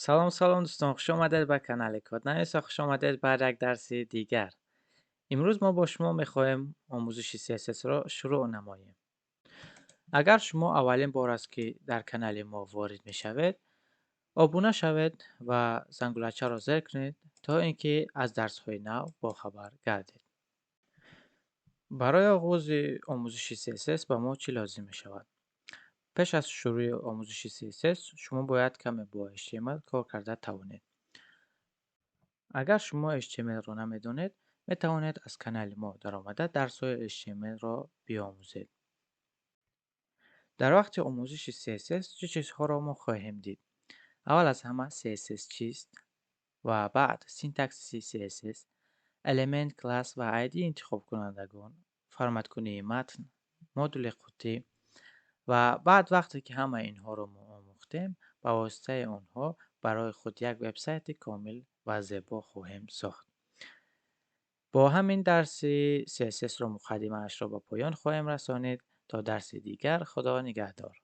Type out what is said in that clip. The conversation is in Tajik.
Салом, салом, дӯстон, хуш омадед ба канали Коднавис ва хуш омадед ба як дарси дигар. Имрӯз мо бо шумо мехоҳем омӯзиши CSS ро шурӯъ намоем. Агар шумо аввалин бор аст, ки дар канали мо ворид мешавед, обуна шавед ва зангулачаро зер кунед, то ин ки аз дарсҳои нав бохабар гардед. Барои оғози омӯзиши CSS ба мо чӣ лозим мешавад? Пеш аз шурӯи омӯзиши CSS шумо бояд каме бо HTML кор карда тавонед. Агар шумо HTML-ро намедонед, метавонед аз канали мо даромада дарсҳои HTML-ро биомӯзед. Дар вақти омӯзиши CSS чӣ чизҳоро мо хоҳем дид? Аввал аз ҳама, CSS чист ва баъд синтаксиси CSS, элемент, класс ва ID интихобкунандагон, форматкунии матн, модули қуттӣ ва баъд, вақте ки ҳамаи инҳоро мо омӯхтем, ба воситаи онҳо барои худ як вебсайти комил ва зебо хоҳем сохт. Бо ҳамин дарси CSS-ро муқаддимаашро ба поён хоҳем расонид. То дарси дигар, Худо нигаҳдор.